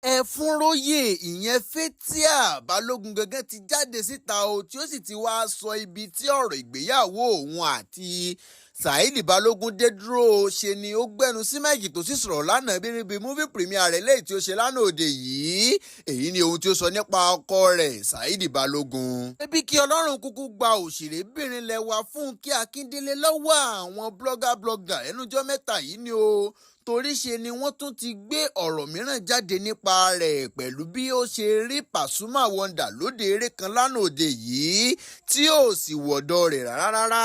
Ẹfúnróyè, ìyẹn Fathia Balogun gangan ti jáde síta o, tí ó sì ti wáá sọ ibi tí ọ̀rọ̀ ìgbéyàwó òun àti Saheed Balogun dé dúró. Ṣe ni ó gbẹnu sí máìkì tó sì sọ̀rọ̀ lánàá bí níbi movie premiere rẹ̀ léyìí tí ó ṣe lánàá òde yìí. Èyí ni ohun tí ó sọ nípa ọkọ rẹ̀, Saheed Balogun. Ẹbí kí Ọlọ́run kúkú gba òṣèrébìnrin lẹ́wà Fúnkẹ́ Akíndélé lọ́wọ́ àwọn blogger blogger ẹnujọ́ mẹ́ta yìí ni o, torí ṣe ni wọ́n tún ti gbé ọ̀rọ̀ mìíràn jáde nípa rẹ̀ pẹ̀lú bí ó ṣe rí Pasuma Wonder lóde eré kan lánàá òde yìí tí ó sì wọ̀dọ̀ rẹ̀ rárá rárá.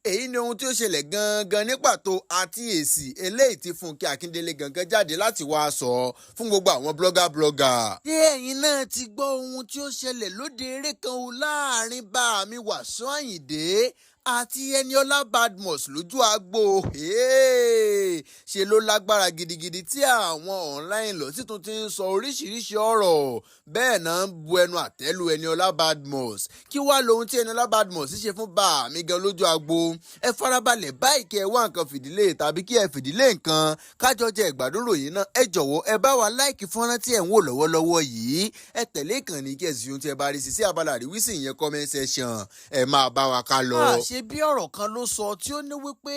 Èyí ni ohun tí ó ṣẹlẹ̀ gangan ní pàtó àti èsì eléyìí tí Fúnkẹ́ Akíndélé gangan jáde láti wá sọ fún gbogbo àwọn blogger blogger. Ṣé ẹ̀yin náà ti gbọ́ ohun tí ó ṣẹlẹ̀ lóde eré kan o láàrin bá mi Wàsíù Àyìndé àti Eniola Badmus lójú agbo? Ṣe ló lágbára gidigidi tí àwọn online lọ sì tún ti ń sọ oríṣiríṣi ọ̀rọ̀, bẹ́ẹ̀ náà ń bu ẹnu àtẹ́lu Eniola Badmus. Kí wàá lohun tí Eniola Badmus ṣe fún bá mi gan lójú agbo? Ẹ farabalẹ̀ báyìí kí ẹ wá nǹkan fìdílé tàbí kí ẹ fìdílé nǹkan kájọ jẹ ìgbádùn ròyìn náà. Ẹ jọ̀wọ́, ẹ bá wa like fọ́nrán tí ẹ̀ ń wò lọ́wọ́lọ́wọ́ yìí, ẹ tẹ̀lé ìkànnì kí ẹ sì fi ohun tí ẹ bá rí sí sí abala àríwísí, ìyẹn comment section. Ẹ máa bá wa ká lọ. Ṣe bí ọ̀rọ̀ kan ló sọ tí ó ní wípé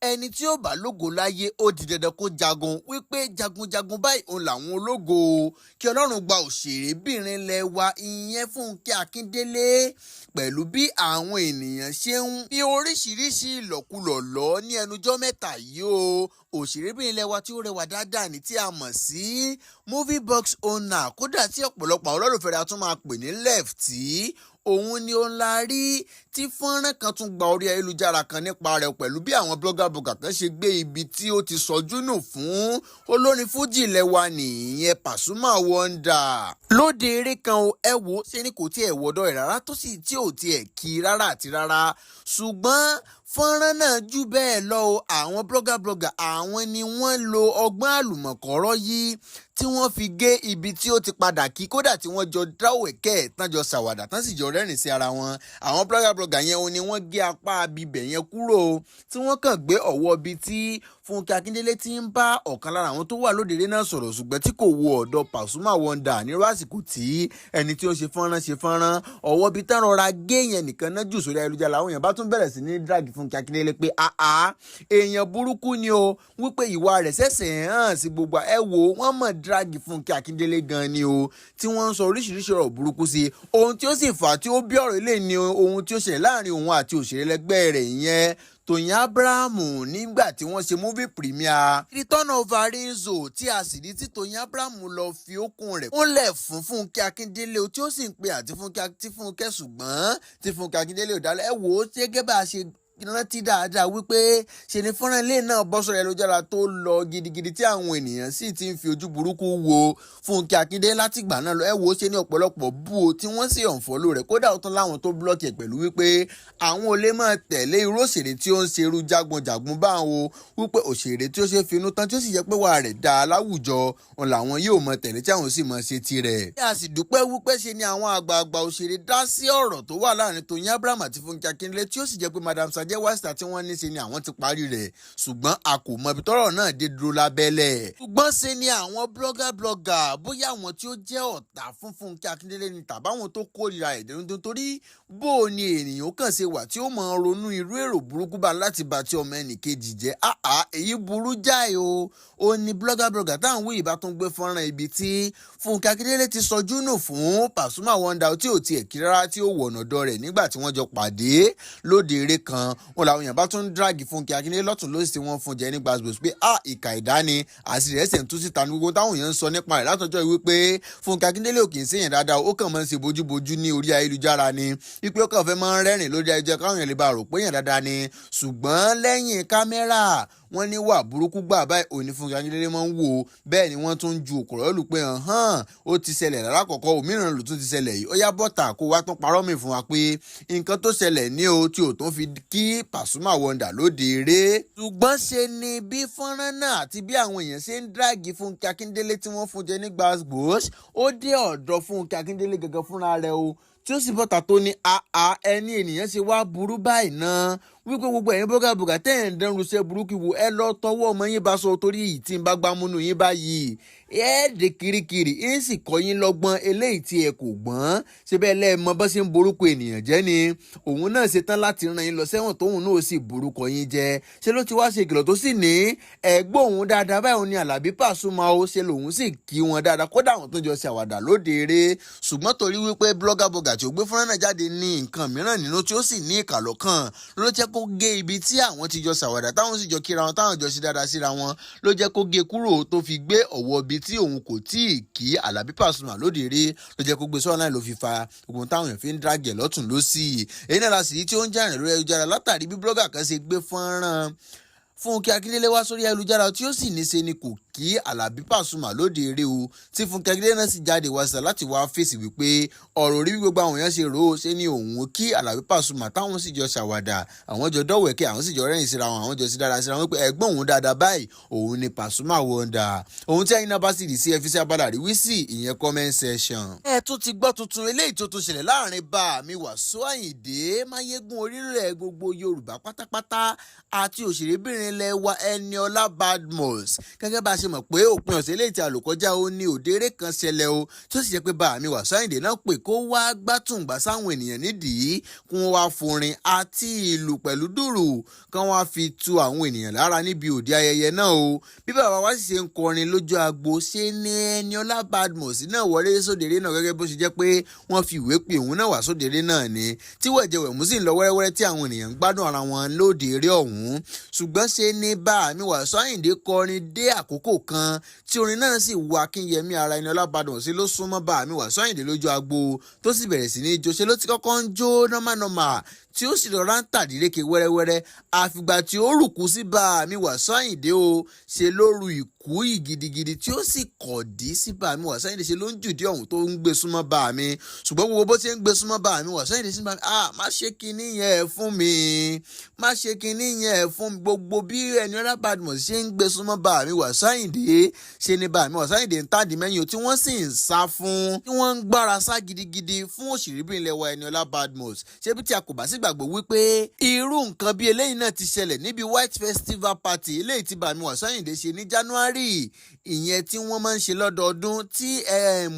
ẹni tí ó bá lógo láyé, ó di dandan kó jagun, wípé jagunjagun báyìí òun làwọn ológo. Kí Ọlọ́run gba òṣèrébìnrin lẹ́wà, ìyẹn Fúnkẹ́ Akíndélé, pẹ̀lú bí àwọn ènìyàn ṣe ń fi oríṣiríṣi ìlọ̀kulọ̀ lọ ní ẹnujọ́ mẹ́ta yìí o. Òṣèrébìnrin lẹ́wà tí ó rẹwà dáadáa ní tí a mọ̀ sí movie box owner, kódà tí ọ̀pọ̀lọpọ̀ àwọn olólùfẹ́ rẹ̀ a tún máa pè ní Lefty, òun ni ó ń la rí tí fọ́nrán kan tún gba orí ayélujára kan nípa rẹ̀ pẹ̀lú bí àwọn blogger blogger kan ṣe gbé ibi tí ó ti sọjú nù fún olórin fújì lẹ́wà nìyẹn, Pasuma Wonder, lóde eré kan o. Ẹ wo, ṣe ni kò tiẹ̀ wọ́dọ̀ ẹ̀ rárá, tó sì tí ò tiẹ̀ kí rárá àti rárá, ṣùgbọ́n fọ́nrán náà jù bẹ́ẹ̀ lọ o. Àwọn blogger blogger, àwọn ni wọ́n lo ọgbọ́n àlùmọ̀kọ́rọ́ yìí tí wọ́n fi gé ibi tí ó ti padà kí, kódà tí wọ́n jọ dáwẹ̀kẹ́ tán, jọ ṣàwàdà tán, sì jọ rẹ́rìn sí ara wọn. Àwọn blogger blogger yẹn ni wọ́n gé apá abibẹ̀ yẹn kúrò, tí wọ́n kàn gbé ọ̀wọ́ bíi tí Fúnkẹ́ Akíndélé ti ń bá ọ̀kan lára àwọn tó wà lóde eré náà sọ̀rọ̀, ṣùgbọ́n tí kò wo ọ̀dọ̀ Pasuma Wonder nírú àsìkò tí ẹni tí ó ṣe fọ́nrán ṣe fọ́nrán. Ọ̀wọ́ bíi tán rọra gé yẹn nìkan náà jù sórí ayélujára. Àwọn èèyàn bá tún bẹ̀rẹ̀ sí ní drag Fúnkẹ́ Akíndélé pé àá, èèyàn burúkú ni o, wípé ìwà rẹ̀ ṣẹ̀ṣẹ̀ hàn sí gbogbo. Ẹ wò, wọ́n mọ̀ drag Fúnkẹ́ Akíndélé gan ni o, tí wọ́n ń sọ oríṣiríṣi ọ̀rọ̀ burúkú sí. Ohun tí ó sì fà á tí ó bí ọ̀rọ̀ ilé ni ohun tí ó ṣẹlẹ̀ láàrin òun àti òṣèré lẹ́gbẹ́ rẹ̀, ìyẹn Tóyìn Abrahamu, nígbà tí wọ́n ṣe movie premiere Return of Arinzo, tí a sì rí tí Tóyìn Abrahamu lọ fi okùn rẹ̀ kúnlẹ̀ fún Fúnkẹ́ Akíndélé, tí ó sì ń pe àti Fúnkẹ́ àti Fúnkẹ́, ṣùgbọ́n tí Fúnkẹ́ Akíndélé ò dálẹ̀. Ẹ wò ó, gẹ́gẹ́ bá a ṣe rántí dáadáa wípé ṣe ni fọ́nrán ilé náà bọ́ sórí ayélujára tó lọ gidigidi, tí àwọn ènìyàn sì ti ń fi ojú burúkú wo Fúnkẹ́ Akíndélé látìgbà náà lọ. Ẹ wò ó, ṣe ní ọ̀pọ̀lọpọ̀ bú o, tí wọ́n sì unfollow rẹ̀, kódà ó tún láwọn tó block ẹ̀ pẹ̀lú wípé àwọn ò lè máa tẹ̀lé irú òṣèré tí ó ń ṣe irú jágunjàgun báwọn o, wípé òṣèré tí ó ṣe finú tán, tí ó sì jẹ́ pé wà rẹ̀ dáa láwùjọ òun làwọn yóò mọ tẹ̀lé, tí àwọn sì mọ ṣe tirẹ̀. A sì dúpẹ́ wípé ṣe ni àwọn àgbààgbà òṣèré dá sí ọ̀rọ̀ tó wà láàrin Tóyìn Abraham àti Fúnkẹ́ Akíndélé, tí ó sì jẹ́ pé Madam Sajẹ Westa tí wọ́n ní ṣe ni àwọn ti parí rẹ̀, ṣùgbọ́n a kò mọ ibi tọ́rọ̀ náà dé dúró lábẹ́lẹ̀. Ṣùgbọ́n ṣe ni àwọn blogger blogger, bóyá àwọn tí ó jẹ́ ọ̀tá fún Fúnkẹ́ Akíndélé ni tàbáwọn tó kórìíra ẹ̀ torí bó o ní ènìyàn kàn ṣe wà tí ó mọ̀ ronú irú èrò burúkú bá láti bá tí ọmọ ẹnì kejì jẹ́. Àá, èyí burú jáì o. Ó ní blogger blogger táwọn wí ìbá tún gbé fọ́nrán ibi tí Fúnkẹ́ Akíndélé ti sọjú nù fún Pasuma Wonder, tí ò tiẹ̀ kí rárá, tí ó wọ̀nà dọ́ rẹ̀ nígbà tí wọ́n jọ pàdé lóde eré kan. Wọn làwọn èèyàn bá tún drag Fúnkẹ́ Akíndélé lọ́tún lósì, tí wọ́n fún jẹ ní gbàgbọ́s pé a ìkà ìdání àṣírí ẹ̀sẹ̀ ń tú síta ní gbogbo táwọn èèyàn ń sọ nípa rẹ̀ látọjọ́ ìwé pé Fúnkẹ́ Akíndélé ò kì í ṣèyàn dáadáa, ó kàn máa ń ṣe bójúbójú ní orí ayélujára ni, wípé ó kàn fẹ́ máa ń rẹ́rìn lórí ayélujára káwọn èèyàn lè bá rò pé èèyàn dáadáa ni, ṣùgbọ́n lẹ́yìn kámẹ́rà, wọ́n ní wà burúkú gbà báyìí òní Fúnkẹ́ Akíndélé máa ń wò ó. Bẹ́ẹ̀ ni wọ́n tún ń ju òkúrọ̀ lù pé hàn ó ti ṣẹlẹ̀ lálákọ̀ọ́kọ́, òmíràn ló tún ti ṣẹlẹ̀ yìí. Ó yá, bọ́tà kó wá tún parọ́ mi fún wa pé nǹkan tó ṣẹlẹ̀ ní o tí ò tún fi kí Pasuma Wonder lóde eré. Ṣùgbọ́n ṣe ni bí fọ́nrán náà àti bí àwọn èèyàn ṣe ń drag Fúnkẹ́ Akíndélé tí wọ́n fún jẹ ní gbàgbós, ó dé ọ̀dọ̀ Fúnkẹ́ Akíndélé gẹ́gẹ́ fúnra rẹ̀ o, tí ó sì bọ́ta tó ní àá, ẹni ènìyàn ṣe wá burú báyìí náà. Wípé gbogbo ẹ̀yin blogger blogger tẹ́ ẹ̀ ń dánrú iṣẹ́ burúkú wo, ẹ lọ tọwọ́ ọmọ yín bá sọ, torí yìí tí ń bá gbámúnú yín báyìí, ẹ dé kirikiri, ń sì kọ́ yín lọ́gbọ́n eléyìí tí ẹ kò gbọ́n. Ṣe bẹ́ẹ̀ lẹ́ẹ̀mọ bọ́ ṣe ń borúkọ ènìyàn jẹ́ ni òun náà ṣe tán láti rán yín lọ sẹ́wọ̀n, tóun náà sì borúkọ yín jẹ́. Ṣe ló ti wá ṣe ìkìlọ̀ tó sì ní ẹ̀gbọ́n òun dáadáa báyìí, òun ni Àlàbí Pàṣùmà ó ṣe lòun sì kí wọn dáadáa, kódà àwọn tó jọ ṣe àwàdà lóde eré. Ṣùgbọ́n torí wípé blogger blogger tí ó gbé fúnra náà jáde ní nǹkan mìíràn nínú, tí ó sì ní ìkà lọ́kàn, ló jẹ́ kó gé ibi tí àwọn ti jọ ṣàwàdà, táwọn sì jọ kíra wọn, táwọn jọ ṣe dáadáa síra wọn, ló jẹ́ kó gé kúrò, tó fi gbé ọ̀wọ́ ibi tí òun kò tíì kí Àlàbí Pàṣùmà lóde eré, ló jẹ́ kó gbé sọ́ọ̀ náà, ló fi fa ogun táwọn èèyàn fi ń drag ẹ̀ lọ́tún lọ́sì. Èyí náà la sì rí tí ó ń jà rìn lórí ayélujára látàrí bí blogger kan ṣe gbé fọ́nrán Fúnkẹ́ Akíndélé wá sórí ayélujára, tí ó sì ní ṣe ni kò kí Àlàbí Pàṣùmà lóde eré o, tí Fúnkẹ́ Akíndélé náà sì jáde wá sí láti wá fèsì wípé ọ̀rọ̀ orí bí gbogbo àwọn èèyàn ṣe rò ó, ṣe ni òun kí Àlàbí Pàṣùmà, táwọn sì jọ ṣàwàdà, àwọn jọ dọ́wẹ̀kẹ́, àwọn sì jọ rẹ́rìn síra wọn, àwọn jọ sí dára síra wọn, pé ẹ̀gbọ́n òun dáadáa báyìí òun ni Pàṣùmà Wonder. Ohun tí ẹ̀yin náà bá sì rí sí, ẹ fi sí abala àríwísí, ìyẹn comment section. Ẹ tún ti gbọ́ tuntun eléyìí tó tún ṣẹlẹ̀ láàrin bá mi Wàsíù Àyìndé Máyégún orílẹ̀ gbogbo Yorùbá pátápátá àti òṣèrébìnrin ilẹ̀ wa Ẹniọlá Badmus. Gẹ́gẹ́ bá a ṣe mọ̀ pé òpin ọ̀sẹ̀ eléyìí tí a lò kọjá, ó ní òdèrè kan ṣẹlẹ̀ o, tó sì jẹ́ pé bá mi Wàsíù Àyìndé náà pè kó wá gbátùngbà sáwọn ènìyàn nídìí, kí wọ́n wá forin àti ìlù pẹ̀lú dùrù kán wá fi tu àwọn ènìyàn lára níbi òde ayẹyẹ náà o. Bí bàbá wa sì ṣe ń kọrin lójú agbo, ṣe ní Ẹniọlá Badmus náà wọlé sódèrè náà, gẹ́gẹ́ bó ṣe jẹ́ pé wọ́n fi ìwé pè òun náà wá sódèrè náà ni, tí wẹ̀jẹ̀wẹ̀mú sì ń lọ wẹ́rẹ́wẹ́rẹ́, tí àwọn ènìyàn ń gbádùn ara wọn lóde eré ọ̀hún. Ṣùgbọ́n ṣe ní bá mi Wàsíù Àyìndé kọrin dé àkókò kan, tí orin náà sì wọ akínyẹmí ara Ẹniọlá Badmus, ló súnmọ́ bá mi Wàsíù Àyìndé lójú agbo, tó sì bẹ̀rẹ̀ sí ní jó. Ṣe ló ti kọ́kọ́ ń jó normal normal, tí ó sì rọra ń tàdíréke wẹ́rẹ́wẹ́rẹ́, àfìgbà tí ó rùkú sí bá mi Wàsíù Àyìndé o, ṣe ló ru ìkú yìí gidigidi, tí ó sì kọ̀dí sí bá mi Wàsíù Àyìndé. Ṣe ló ń jùdí ọ̀hún tó ń gbé súnmọ́ bá mi. Ṣùgbọ́n gbogbo bó ṣe ń gbé súnmọ́ bá mi Wàsíù Àyìndé sí bá mi, "Ah, má ṣe kinní yẹn fún mi, má ṣe kinní yẹn fún mi." Gbogbo bí Ẹniọlá Badmus ṣe ń gbé súnmọ́ bá mi Wàsíù Àyìndé, ṣe ni bá mi Wàsíù Àyìndé ń tàdí mẹ́yìn o, tí wọ́n sì ń sá fún, tí wọ́n ń gbára sá gidigidi fún òṣèrébìnrin ilẹ̀ wa Ẹniọlá Badmus. Ṣé bí tí a kò bá sì gbàgbọ́ wípé irú nǹkan bí eléyìí náà ti ṣẹlẹ̀ níbi White Festival Party eléyìí tí bàmí Wàsíù Àyìndé ṣe ní January, ìyẹn tí wọ́n máa ń ṣe lọ́dọọdún, tí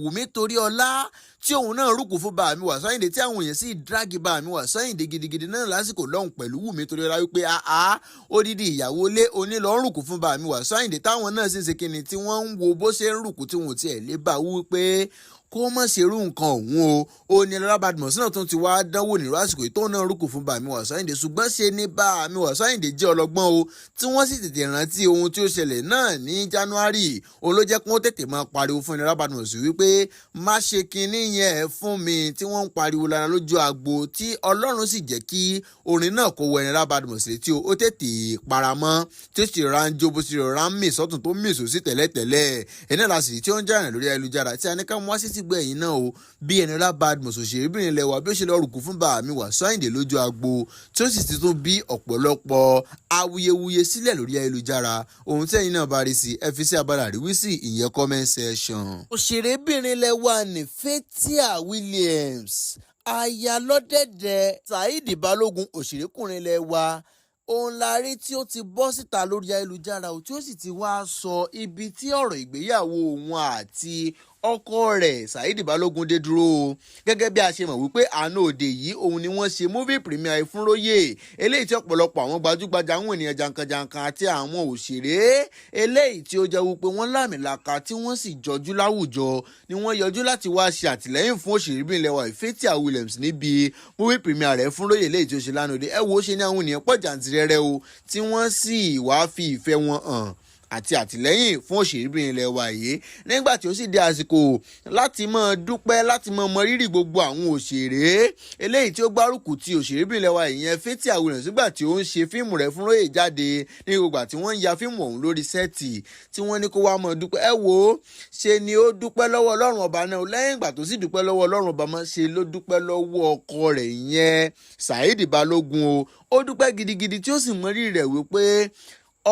Wùmí Toríọlá tí òun náà rúkú fún bàmí Wàsíù Àyìndé, tí àwọn èèyàn sì drag bàmí Wàsíù Àyìndé gidigidi náà lásìkò lọ́hùn pẹ̀lú Wùmí Toríọlá, wípé àá odidi ìyàwó lé onílọ́ ń rúkú fún bàmí Wàsíù Àyìndé, táwọn náà sì ń ṣe kíni, tí wọ́n ń wo bó ṣe ń rúkú, tí wọn ò tiẹ̀ lè bá wípé kó mọ̀ ṣerú nǹkan òun o. Ó ní Ẹniọlá Badmus náà tún ti wá dánwò nírú àsìkò yìí, tóun náà rúkú fún bàmí Wàsíù Àyìndé. Ṣùgbọ́n ṣe ní bàmí Wàsíù Àyìndé jẹ́ ọlọ́gbọ́n o, tí wọ́n sì tètè rántí ohun tí ó ṣẹlẹ̀ náà ní January. Òun ló jẹ́ kí wọ́n tètè máa pariwo fún Ẹniọlá Badmus wípé má ṣe kinní yẹn fún mi, tí wọ́n ń pariwo lára lójú agbo, tí Ọlọ́run sì jẹ́ kí orin náà kó wọ Ẹniọlá Badmus létí o. Ó tètè paramọ́, tí ó sì rọra ń jó, bó sì rọra ń mì sọ́tún tó mì sósì tẹ́lẹ̀tẹ́lẹ̀. Ẹni náà sì tí ó ń jà rìn lórí ayélujára tí a ní ká mú wá sí ti gbọ́ ẹ̀yìn náà o, bí Ẹniọlá Badmus òṣèrébìnrin ilẹ̀ wa bí ó ṣe lọ rùkú fún bàmí Wàsíù Àyìndé lójú agbo, tí ó sì ti tún bí ọ̀pọ̀lọpọ̀ awuyewuye sílẹ̀ lórí ayélujára. Ohun tí ẹ̀yin náà bá rí sí, ẹ fi sí abala àríwísí, ìyẹn comment section. Òṣèrébìnrin ilẹ̀ wa ní Fathia Williams, aya lọ́dẹ̀dẹ̀ Saheed Balogun, òṣèrékùnrin ilẹ̀ wa, òun la rí tí ó ti bọ́ síta lórí ayélujára o, tí ó sì ti wá sọ ibi tí ọ̀rọ̀ ìgbéyàwó òun àti ọkọ rẹ̀ Saheed Balogun dé dúró o. Gẹ́gẹ́ bí a ṣe mọ̀ wípé àná òde yìí òun ni wọ́n ṣe movie premiere Ìfúnróyè eléyìí, tí ọ̀pọ̀lọpọ̀ àwọn gbajúgbajà, àwọn ènìyàn jankan-jankan àti àwọn òṣèré eléyìí tí ó jẹ́ wípé wọ́n láàmìlaka, tí wọ́n sì jọjú láwùjọ, ni wọ́n yọjú láti wá ṣe àtìlẹ́yìn fún òṣèrébìnrin lẹ́wà Fathia Williams níbi movie premiere rẹ̀ Fúnróyè eléyìí tí ó ṣe lánàá òde. Ẹ wo, ṣe ní àwọn ènìyàn pọ̀ jàǹtìrẹrẹ o, tí wọ́n sì wá fi ìfẹ́ wọn hàn àti àtìlẹ́yìn fún òṣèrébìnrin ilẹ̀ wa yìí. Nígbà tí ó sì di àsìkò láti máa dúpẹ́, láti máa mọ rírì gbogbo àwọn òṣèré eléyìí tí ó gbárùkù ti òṣèrébìnrin ilẹ̀ wa, ìyẹn Fathia Williams, nígbà tí ó ń ṣe fíìmù rẹ̀ Fúnróyè jáde, ní gbogbo àti wọ́n ń ya fíìmù ọ̀hún lórí set, tí wọ́n ní kó wá máa dúpẹ́, ẹ wò ó, ṣe ni ó dúpẹ́ lọ́wọ́ Ọlọ́run Ọba náà. Lẹ́yìn ìgbà tó sì dúpẹ́ lọ́wọ́ Ọlọ́run Ọba mọ́, ṣe ló dúpẹ́ lọ́wọ́ ọkọ rẹ̀, ìyẹn Saheed Balogun o. Ó dúpẹ́ gidigidi, tí ó sì mọ rírì rẹ̀ wípé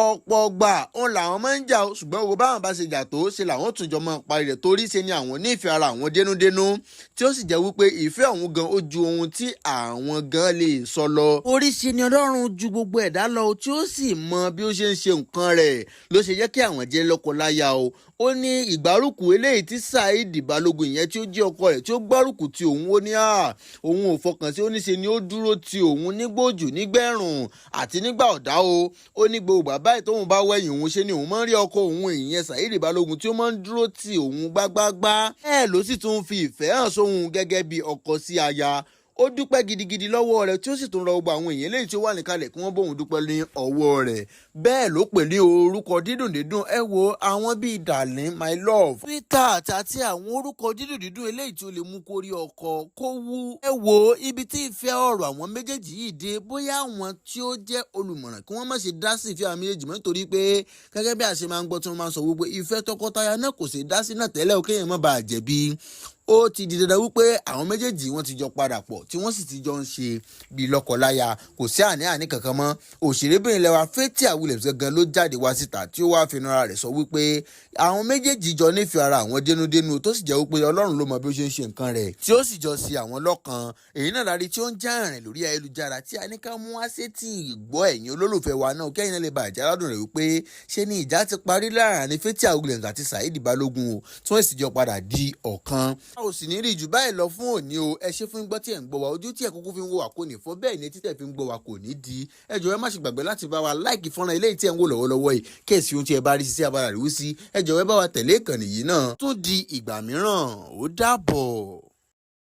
Ọ̀pọ̀ gbà òun làwọn máa ń jà o, ṣùgbọ́n wo báwọn bá ṣe jà tó ṣe làwọn tún jọ máa parí rẹ̀, torí ṣe ni àwọn nífẹ̀ẹ́ ara àwọn dénúdénú, tí ó sì jẹ́ wípé ìfẹ́ òun gan ó ju ohun tí àwọn gan lè sọ lọ. Orí ṣe ni Ọlọ́run ju gbogbo ẹ̀dá lọ, tí ó sì mọ bí ó ṣe ń ṣe nǹkan rẹ̀ ló ṣe jẹ́ kí àwọn jẹ́ lọ́kọ-láya o. Ó ní ìgbárùkù eléyìí tí Saheed Balógun, ìyẹn tí ó jẹ́ ọkọ rẹ̀, tí ó gbárùkù ti òun, ó ní à òun ò fọkàn sí. Ó ní ṣe ni ó dúró ti òun nígbòjò, nígbẹ̀rùn àti nígbà ọ̀dá o. Ó ní gbogbo bàbá ẹ̀ tóun bá wẹ̀yìn òun, ṣe ni òun máa ń rí ọkọ òun, ìyẹn Saheed Balógun, tí ó máa ń dúró ti òun gbágbágbá. Bẹ́ẹ̀ ló sì tún fi ìfẹ́ hàn sóhun gẹ́gẹ́ bí ọkọ sí aya. Ó dúpẹ́ gidigidi lọ́wọ́ rẹ̀, tí ó sì tún rọ gbogbo àwọn èèyàn léyìí tí ó wà níkàlẹ̀ kí wọ́n bóun dúpẹ́ ní ọwọ́ rẹ̀. Bẹ́ẹ̀ ló pè ní orúkọ dídùn dídùn, ẹ wo àwọn bíi darling, my love, sweetheart àti àwọn orúkọ dídùn dídùn eléyìí tí ó lè mú kó rí ọkọ kó wú. Ẹ wo ibi tí ìfẹ́ ọ̀rọ̀ àwọn méjèèjì yìí dé, bóyá àwọn tí ó jẹ́ olùmọ̀ràn kí wọ́n má ṣe dá sí ìfẹ́ àwọn méjèèjì mọ́, nítorí pé gẹ́gẹ́ bí a ṣe máa ń gbọ́ tí wọ́n máa ń sọ wípé ìfẹ́ tọkọtaya náà kò ṣe dá sí náà tẹ́lẹ̀ o, kéèyàn má bàa jẹ̀bi. Ó ti di dandan wípé àwọn méjèèjì, wọ́n ti jọ padà pọ̀, tí wọ́n sì ti jọ ń ṣe bí lọ́kọláya. Kò sí àní-àní kankan mọ́. Òṣèrébìnrin lẹ́wà Fathia Williams gangan ló jáde wá síta, tí ó wá finú ara rẹ̀ sọ wípé àwọn méjèèjì jọ nífẹ̀ẹ́ ara àwọn dénúdénú, tó sì jẹ́ wípé Ọlọ́run ló mọ bí ó ṣe ń ṣe nǹkan rẹ̀, tí ó sì jọ sí àwọn lọ́kan. Èyí náà lárí tí ó ń já ìrìn lórí ayélujára, tí a ní ká mú wá sétí ìgbọ́ ẹ̀yin olólùfẹ́ wa náà, kẹ́yìn náà lè bá ìjà aládùn rẹ̀ wípé ṣé ni ìjà ti parí láàrin Fathia Williams àti Saheed Balógun o, tí wọ́n sì jọ padà di ọ̀kan. A ò sì ní rí jù báyìí lọ fún òní o. Ẹ ṣe fún gbọ́ tí ẹ̀ ń gbọ́ wa. Ojú tí ẹ̀ kúkú fi ń wò wá kò ní fọ́, bẹ́ẹ̀ ni etí tẹ̀ fi ń gbọ́ wa kò ní di. Ẹ jọ̀ọ́, ẹ má ṣe gbàgbé láti bá wa like fọ́nrán eléyìí tí ẹ̀ ń wò lọ́wọ́lọ́wọ́ yìí, kí ohun tí ẹ bá rí sí abala rí sí. Ẹ jọ̀ọ́, ẹ bá wa tẹ̀lé ìkànnì yìí náà. Tún di ìgbà mìíràn, ó dàbọ̀.